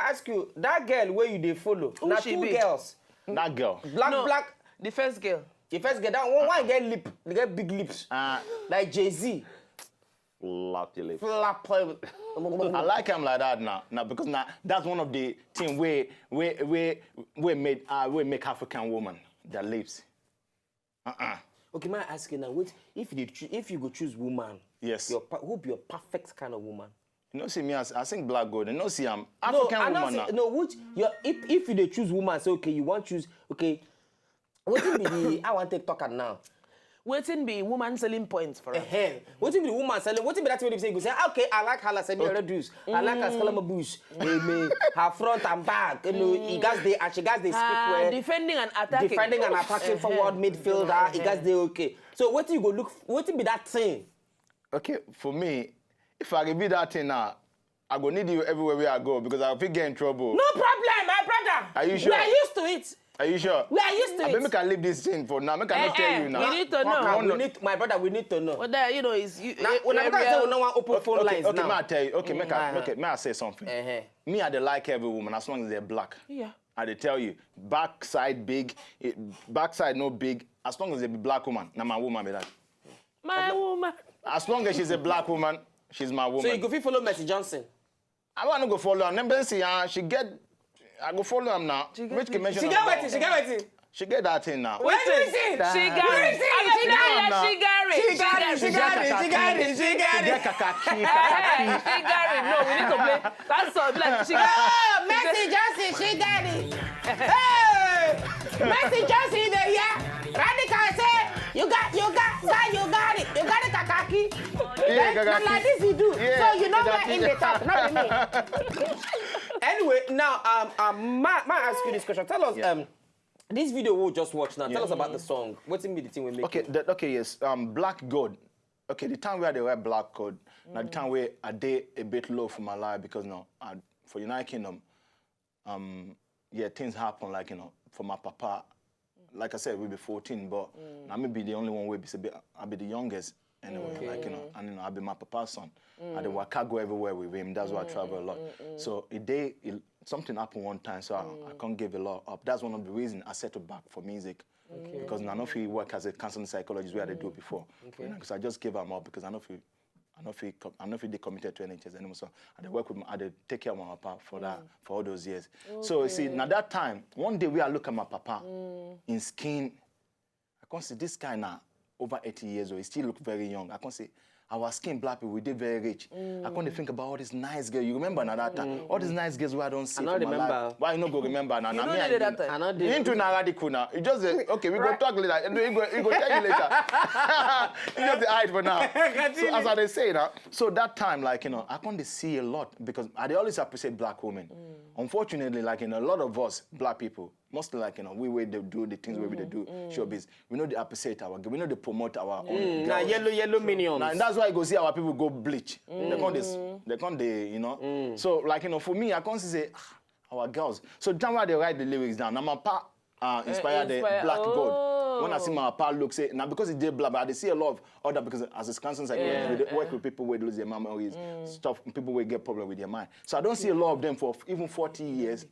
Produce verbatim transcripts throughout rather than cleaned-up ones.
ask you, that girl where you dey follow, Who na she two be? Girls. That girl. Black, No, black. The first girl. The first girl, that one, one get lip, they get big lips. Uh, Like Jay-Z. Flap your lips. Flap. I like him like that now. Now because now that's one of the things where where where where made uh, where make African woman their lips. Uh-uh. Okay, may I ask you now? Wait, if you dey choo- if you go choose woman, Yes. Your pa- who be your perfect kind of woman? You know, see me as I sing black gold. You know, see I'm No, African I woman not now. Say, no, which your if if you dey choose woman, say okay, you want choose okay. What be the I want to talk am now? Wetin be woman selling points for us? Ehen. What be the woman selling? What be that thing wey be say you go say, okay, I like her, like say me reduce. I like her skalama bush. Amen. Her front and back, you know, he gas dey and she gas dey speak Ah, well. Defending and attacking. Defending and attacking forward midfielder, he gas dey okay. So what you go look? What be that thing? Okay, for me, if I can be that thing now, I go need you everywhere where I go because I fit get in trouble. No problem, my brother. Are you sure? We are used to it. Are you sure? We are used to I it. Bet make I leave this thing for now. Make I Eh, not tell eh, you now. You need to Fuck know. am, No, we no. Need, my brother, we need to know. Whether you know is you. Now, eh, when I eh, say real- we no want open phone okay, lines okay, now. May I tell you? Okay, make I, Uh-huh. okay, may I say something? Uh-huh. Me, I dey like every woman as long as they're black. Yeah. I dey tell you, backside big, it, backside no big. As long as they be black woman, now my woman be that. My woman. As long as she's a black woman, she's my woman. So you go fit follow Mercy Johnson. I want to go follow her. Never see her. She get. I go follow her now. She get Which it. Can mention She her get now. Wetin? She get wetin? She get that thing now. Where is it? She got it. No, no. She got it. She got it. She got it. She got it. She got She get it. kakaki, kakaki. She got it. No, we need to play. That's all. Like she got Oh, Mercy Johnson, she got it. Hey, Mercy Johnson, you dey hear? Radical say, you got, you got, sir, you got it. You got it, kakaki. Yeah, Then, na kakaki. Like this you do. Yeah, So you know where kakaki. In dey talk, not me. Anyway, now um um ma ma ask you this question. Tell us Yeah. Um this video we just watched now. Tell Yeah. Us about the song. Wetin be the thing we make? Okay, the, okay, yes. Um, Black God. Okay, the time where they were Black God, now the time where I did a bit low for my life because now I, for United Kingdom, um, yeah, things happen like you know for my papa. Like I said, we be fourteen, but I may be the only one we be, I be the youngest anyway. Like you know, and you know, I be my papa's son. I dey waka go everywhere with him. That's why I travel a lot. So it day it, something happened one time, so I, I can't give a lot up. That's one of the reasons I settled back for music. Because I know if you work as a counseling psychologist where I did do before. Because I just gave him up because I know if you I know if he com- I know if he dey committed to N H S anymore. So I dey work with my, I dey take care of my papa for that for all those years. So you see, now that time, one day we I look at my papa in skin, I can't see this guy now over eighty years old. He still look very young. I can't see our skin black people, we dey very rich. I can't think about all these nice girls. You remember now that time? All these nice girls where I don't see I for don't my remember. Life. Why you no go remember now? You Now know me they and did you- that time. I know You into na radical now. You just say, okay, we go talk later. You go, you go tell you later. You just dey hide for now. So as I dey say now, so that time, like you know, I can't see a lot because I dey always appreciate black women. Unfortunately, like you know, a lot of us black people, mostly like you know, we we dey do the things we we dey do showbiz. We know they appreciate our, we know they promote our own. Now girls. Yellow, yellow minions. Now, and that's why you go see our people go bleach. They can't this, they can't they, you know. So like you know, for me, I can't say ah, our girls. So the time where they write the lyrics down, now my pa uh, inspire the inspire- black oh. God. When I see my pa look say now because it did black, but I dey see a lot of other because as a counseling psychologist, Yeah, we dey work with people who lose their memories, stuff, people who get problem with their mind. So I don't see a lot of them for even forty years.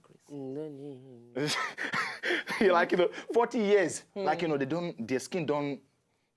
You're like you know, forty years, like you know, they don't their skin don't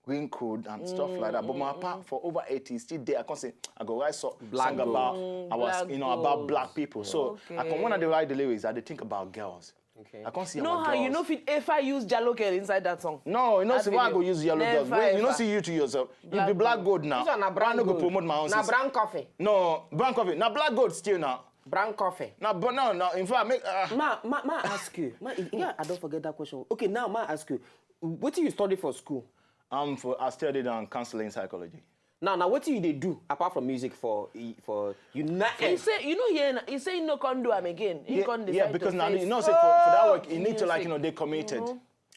wrinkled and stuff like that. But my pa for over eighty is still there. I can't say I go write so, Black song gold. About Mm, our black you know about gold. Black people. So I can when I dey write the lyrics, I dey think about girls. Okay. I can't see No, our how girls. You know fit ever use Jalo girl inside that song. No, you know That see why I video. Go use yellow Never girls. Wait, you know ever. See you to yourself. You Black be black gold. Gold now. This one na Why brown no go gold. Promote my own Na sis? Brown coffee. No, brown coffee. Now black gold still now. Brown coffee. Now, but no, no. In fact, make uh, Ma, ma, ma ask you. Ma, yeah, I don't forget that question. Okay, now ma ask you. What do you study for school? I'm for I studied on counseling psychology. Now, now what do you they do apart from music for for He United? say you know here. He say he no can do am again. He Yeah, can yeah, decide because to now face you know say for, for that work, you need to music. Like you know they committed.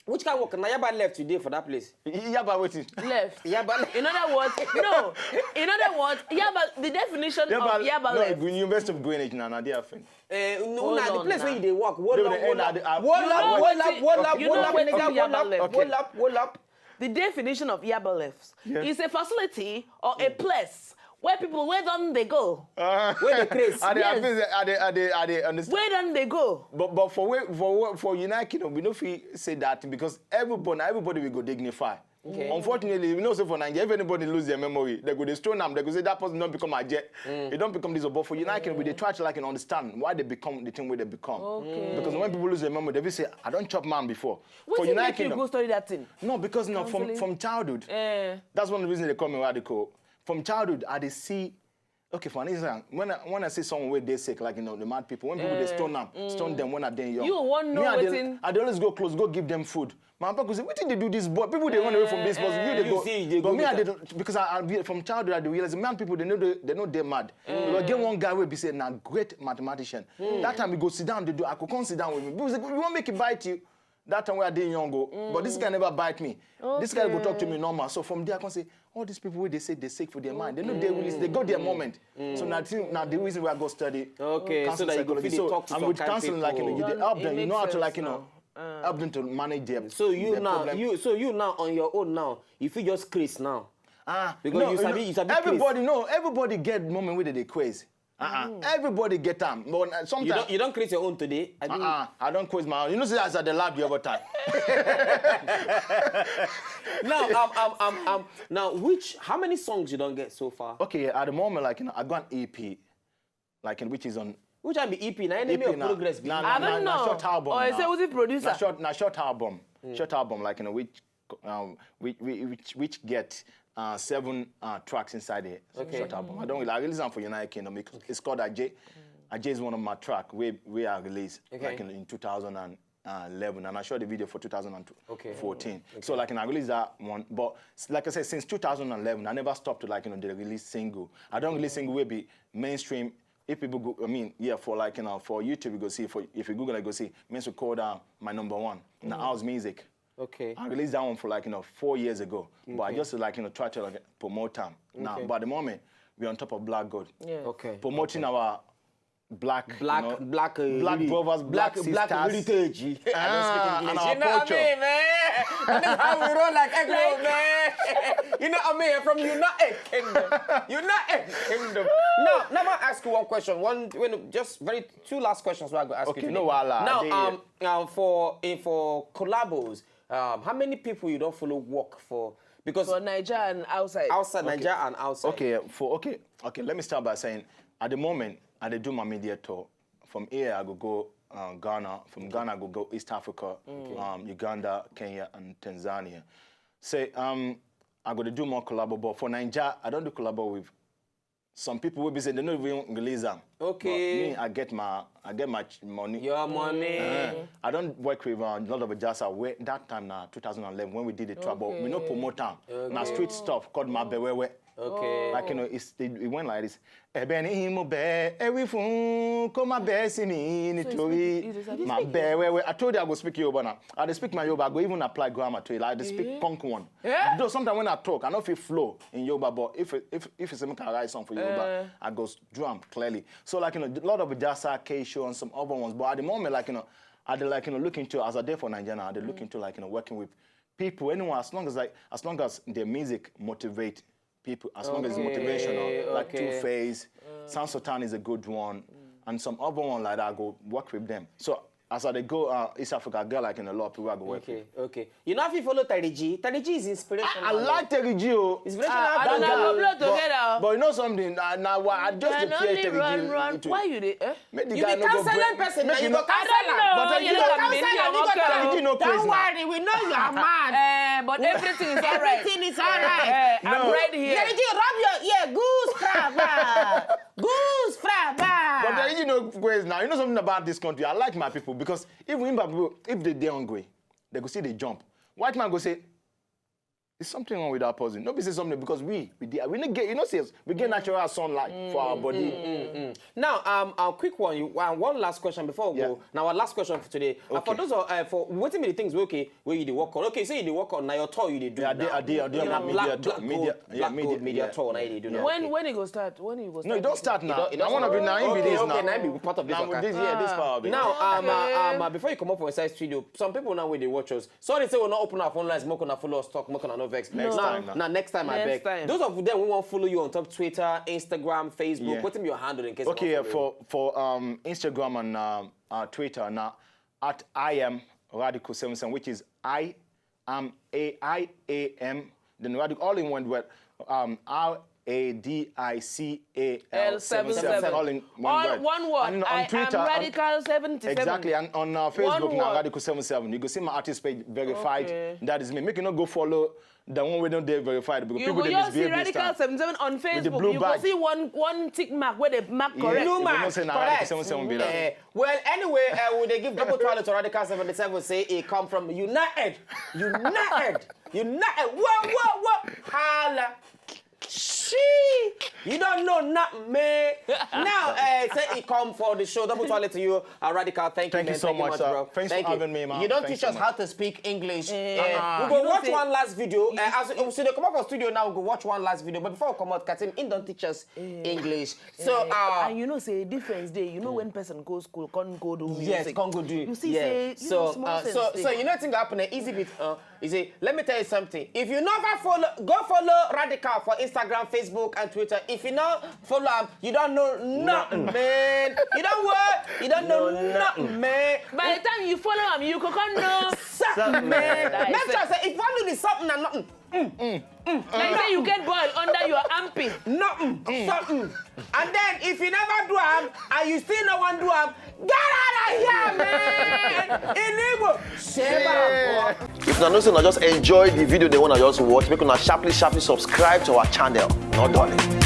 Which kind of work? Now Yaba left today for that place. Yeah, but waiting. Left. Yaba. In other words, no. In other words, Yaba. The definition Yeah, of but Yaba no, left. University of Greenwich now, now they are fin. Uh, no, Hold now the on place now. Where you they work. Hold They up, will hold end up, at the- hold You up, know hold what up, you- hold you up, know hold up, what nigga, you hold Yaba up, left. hold up, hold up. The definition of Yaba left Yeah. is a facility or a place Where people, where don they go? Where the craze? I dey, I Yes. feel say I dey, I dey, I dey understand. Where don they go? But but for where, for where, for United Kingdom, we no fit say that because everybody, everybody will go dignify. Okay. Unfortunately, we know say for Nigeria, if anybody lose their memory, they go dey stone am. They go say that person don become aje. They don become this. But for United Kingdom, we dey try to like and understand why they become the thing where they become. Okay. Because when people lose their memory, they will say, "I don't chop man before." For Wetin United make you Kingdom, go study that thing? No, because now from Counseling. from childhood, Eh. that's one of the reasons they call me radical. From childhood, I dey see. Okay, for instance, when I, when I see someone where they sick, like you know, the mad people, when people they stone them, stone them when I dey young. You wan know Me, I dey, wetin- I dey always go close, go give them food. My papa go say, "Wetin they do this boy? People they run away from this boy. You they you go." see, they But go me, I with dey, because I, I be- from childhood I dey realize man people they know they, they know they mad. Because get one guy will be say na great mathematician. That time we go sit down, they do. I could come sit down with me. People say, "You want make it bite you?" That time when I dey young, go. But this guy never bite me. This guy go talk to me normal. So from there, I can say, all these people where they say they sick for their mind. They know they release, they got their moment. So now, the- now the reason why I go study. Okay, so counseling that you go psychology. fit dey So talk to I'm some with kind counseling, like you know, people. you dey It help them. You makes know how to sense like you know, now. help them to manage their. So you their now, problem. you so you now on your own now, you feel just craze now. Ah, Because no, you sabi- no, you sabi craze. Everybody, no, everybody get moment where they craze. Uh-uh. Everybody get time. But uh, You sometimes don't you don't create your own today. I mean, Uh-uh. I don't quiz my own. You know, see, as I the lab the other time. now um, um um um now which how many songs you don't get so far? Okay, at the moment, like you know, I got an E P, like in which is on Which I be E P? Now enemy E P of na- progress be. na- I na- don't na know. Short album. Oh, you na- say who's the producer? Na short, na short album. Short album, like you know, which um, which which which, which get uh, seven uh, tracks inside the Okay. short album. I don't really. I release them for United Kingdom. It- It's called Ajay. Ajay is one of my track. We we are released Okay. like in, in two thousand and eleven, and I shot the video for two thousand and fourteen. Okay. So like, and I released that one. But s- like I said, since two thousand and eleven, I never stopped to like you know the release single. I don't release single will be mainstream. If people go, I mean, yeah, for like you know for YouTube, you go see. For if you Google, you go see. Means we call down my number one. Now house music. Okay. I released that one for like you know four years ago, but I Okay. just like you know try to like promote them now. Okay. But at the moment, we're on top of Black Gold, Yeah. Okay. promoting our black, Black, you know, black, uh, black heri- brothers, black black, black sisters. Heritage. I don't Ah, speak and English. our You know what I culture. mean, man? That is how we roll like Egg Roll, man. You know what I mean? From United Kingdom. United Kingdom. Now, now I ask you one question. One, when just very two last questions. Where I go ask Okay, you today. no wahala. Now, Dey um, um, for eh, for collabos, um, how many people you don't follow work for? Because For Nigeria and outside. outside Nigeria and outside. Okay, for okay, okay. Let me start by saying, at the moment, I dey do my media tour. From here, I go go uh, Ghana. From Ghana, I go go East Africa, um, Uganda, Kenya, and Tanzania. Say, um, I go to do more collabo, but for Nigeria, I don't do collabo with some people will be saying they don't even release them. Okay. But me, I get my, I get my ch- money. Your money. Uh, I don't work with uh, a lot of Ajasa. Where that time now, two thousand eleven, when we did the trouble, we no Okay. promote them. Now Okay. Street stuff called my bewewe. Okay. Like you know, it's, it, it went like this. Ẹ̀bẹ̀ ni mo bẹ̀ ẹ́ wí fún kó má bẹ̀ sí mi nítorí speak- you dey my speak bewewe. I told you I go speak Yoruba now. I dey speak my Yoruba. I go even apply grammar to it. Like, I dey speak Eh? conk one. Eh? Though sometimes when I talk, I don't feel flow in Yoruba. But if if if it's something I write song for Yoruba, Eh. I go s- drum clearly. So like you know, a lot of Ajasa, Keisho, and some other ones. But at the moment, like you know, I dey like you know look into as I dey for Nigeria. I dey look into like you know working with people. Anyone as long as like as long as their music motivate people, as long as it's Okay, motivational, like okay. Two Face, Sound Sultan is a good one, and some other one like that. I go work with them. So as I dey go uh, East Africa, I get like in a lot of people I go work Okay, with. Okay. You know if you follow Terry G, Terry G is inspirational. I, I like Terry G. Oh. Inspirational. Ah, I don't That know. guy- Upload but- together. But you know something? Now, now I just Run, dey fear only Terry run, G. run. It- Why you dey? Eh? Make the You guy be no go counseling break- person, make and he you no- go counselor. I don't know. But You you know know, what I mean? counselor, You you go go counselor. Terry G no Don't craze now. Worry, we know you are mad. Eh, but everything is alright. Everything is alright. Eh, I'm No. right here. Terry G, rub your ear. Goose fraba. Goose fraba. But then you know, ways now. You know something about this country. I like my people because even my people, if they dey hungry, they go see they jump. White man go say, "There's something wrong with that person." No be say something because we we dey, we no get you know say we get natural sunlight for our body. Now, um, a quick one. You, uh, one last question before we go. Yeah. Now, our last question for today. Uh, for Okay. Those are uh, for wetin be the things wey okay wey you dey work on. Okay, so you dey work on now your tour you dey do. Yeah, I dey- now. I dey- I dey on Na my black, media tour, black media- gold, yeah, black media- gold media yeah. tour. Now you dey do now. When Okay. when it go start? When it go start? No, it don't start now. It don- it don I want to start. be now in Okay, this okay, now. now be part of this Now waka. this year, this Ah. power. Now, um, uh, Okay. um, uh, before you come up for inside studio, some people now wey dey watch us. Sorry, say we no open our phone lines. Make una follow us talk. Make una no Vex. Next time now. Now, next time, I beg. Those of them who want follow you on top Twitter, Instagram, Facebook, what's your handle in case? Okay, yeah, for for um Instagram and um uh, Twitter now at I am Radical seven seven, which is I am A I A M. Then Radical all in one word. Um, R A D I C A L seven seven, all in one word. One word. And on Twitter, Radical seven seven. Exactly, and on uh, Facebook now, Radical seven seven. You can see my artist page verified. Okay. That is me. Make you not go follow the one we don't dare verified because you people go just see Radical seven seven on Facebook. You go see one one tick mark where they mark correct. Blue mark, correct. Seven seven be like. Eh, well, anyway, uh, we dey give double toilet to Radical seventy-seven. Say it come from United, United, United. Whoa, whoa, whoa, holla. She, you don't know nothing, man. Now, uh, say it come for the show. Double toilet to you, uh, Radical. Thank you, man. Thank you so much, bro. Thanks for having me, man. You don't teach us how to speak English. Uh, we go watch one last video. Uh, as we so they come up for studio now, we go watch one last video. But before we come out, Katim, in don't teach us English. So, uh, and you know, say difference day. You know when person goes school, can't go do music. Yes, can't go do. You see, say, you know, so, small uh, so, so you know thing happen. Easy bit. Uh, You see, let me tell you something. If you never follow, go follow Radical for Instagram, Facebook, and Twitter. If you not follow him, you don't know nothing, man. You don't what? You don't know nothing, man. By the time you follow him, you can come know something, man. Make sure say if you do the something and nothing. Mm, mm, mm. Like say you get boil under your armpit. Nothing, something. And then if you never do am and you still no one do am, get out of here, man. In Igbo, shame. If una know say una just enjoy the video they wanna just watch, make una sharply sharply subscribe to our channel. No darling.